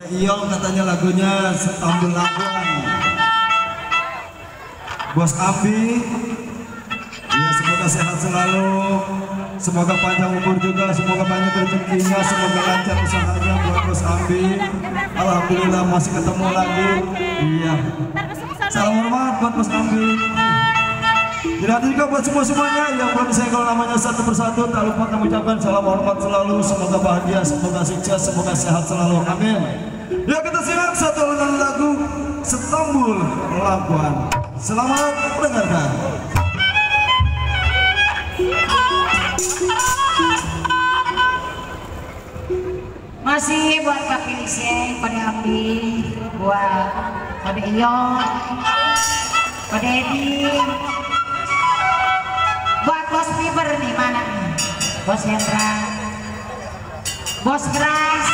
Iyong katanya lagunya Setambul Labuan. Bos Abi, ya semoga sehat selalu, semoga panjang umur juga, semoga banyak rezekinya, semoga lancar usahanya buat Bos Abi. Alhamdulillah masih ketemu lagi. Iya. Salam hormat buat Bos Abi. Tidak juga buat semuanya yang belum disenggol namanya satu persatu, tak lupa kami ucapkan salam hormat selalu, semoga bahagia, semoga sukses, semoga sehat selalu. Amin. Ya kita simak satu lagu Setambul Labuan. Selamat mendengarkan. Masih buat Pak Piliseng, pada Abi, buat pada Iyong, pada Edi, buat Bos Fiber nih mana nih? Bos Hendra, Bos Beras.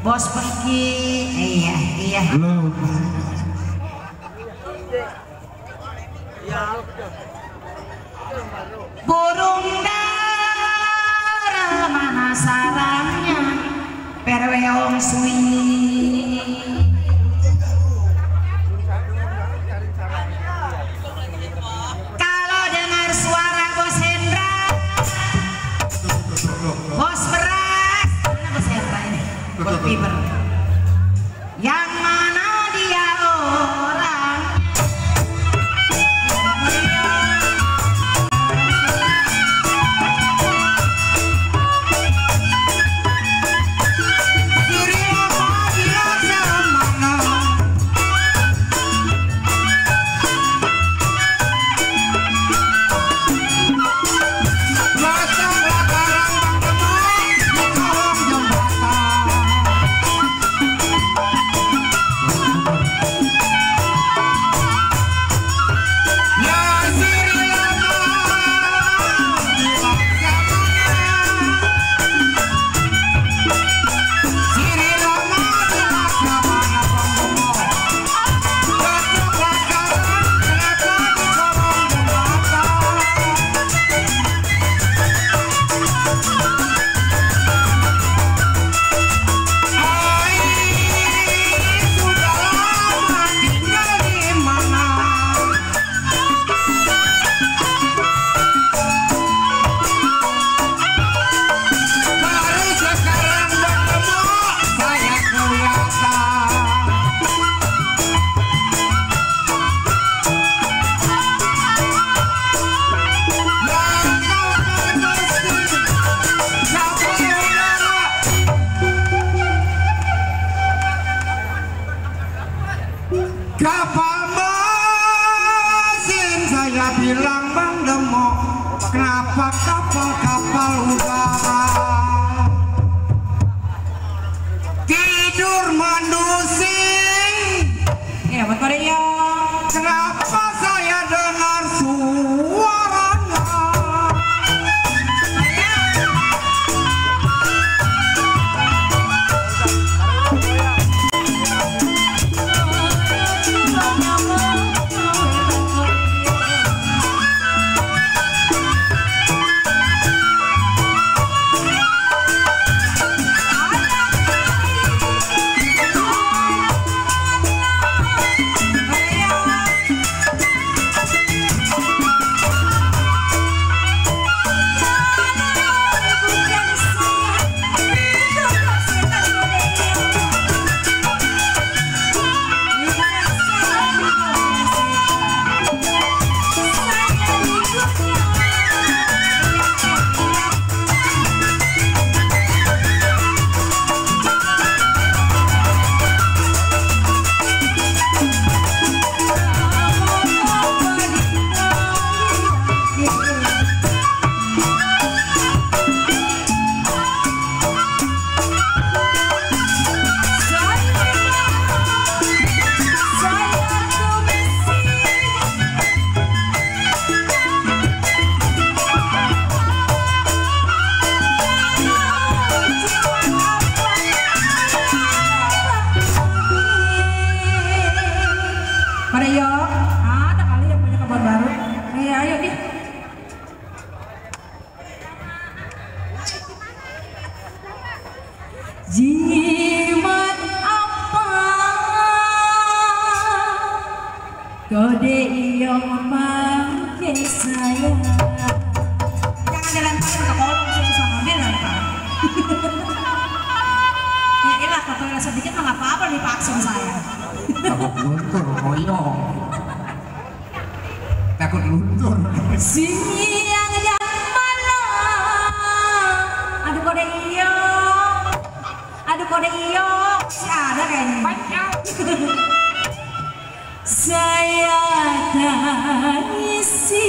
Bos pergi, iya. Burung dara mana sarangnya, perweong suwi. Kalau dengar suara Bos Hendra, Bos Beras, mana Bos Hendra ini? Bos Fiber. Yang mana dia orang? Diri apa bilang sama Dia bilang Bang Demo, kenapa kapal-kapal udara tidur mendusing? Ya buat Korea. Kenapa saya dengar suaranya? Korea, ada kali yang punya kabar baru. Ayo nih. Jimat apa kode yang pakai saya? Jangan dilempar ke kolong sih sama dia lempar. Ya ilah kalau sedikit mah nggak apa-apa dipaksa saya. Takut luntur, koyong. Takut luntur. Siang dan malam, aduh kode iyo, si ada kayaknya. Saya tangisi.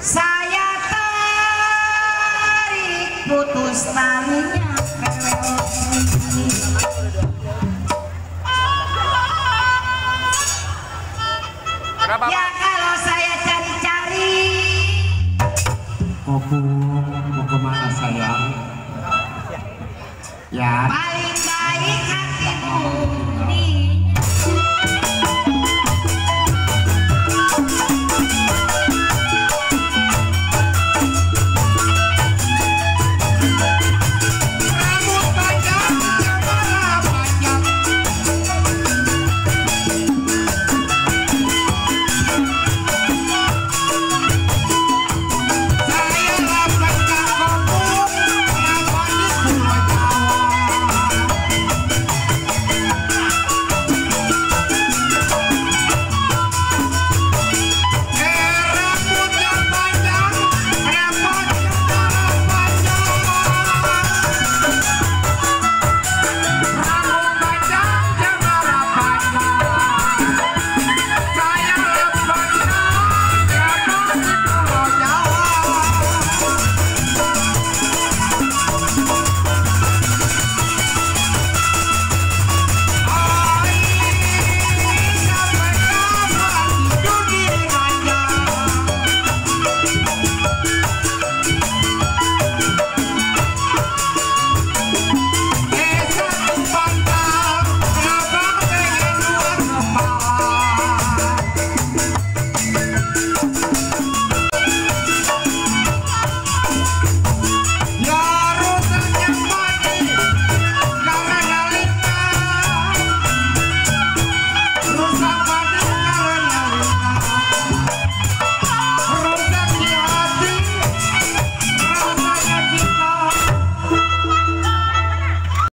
Saya tarik putus talinya. Kenapa? Ya kalau saya cari-cari. Koku mau kemana sayang? Ya. Paling baik hatimu.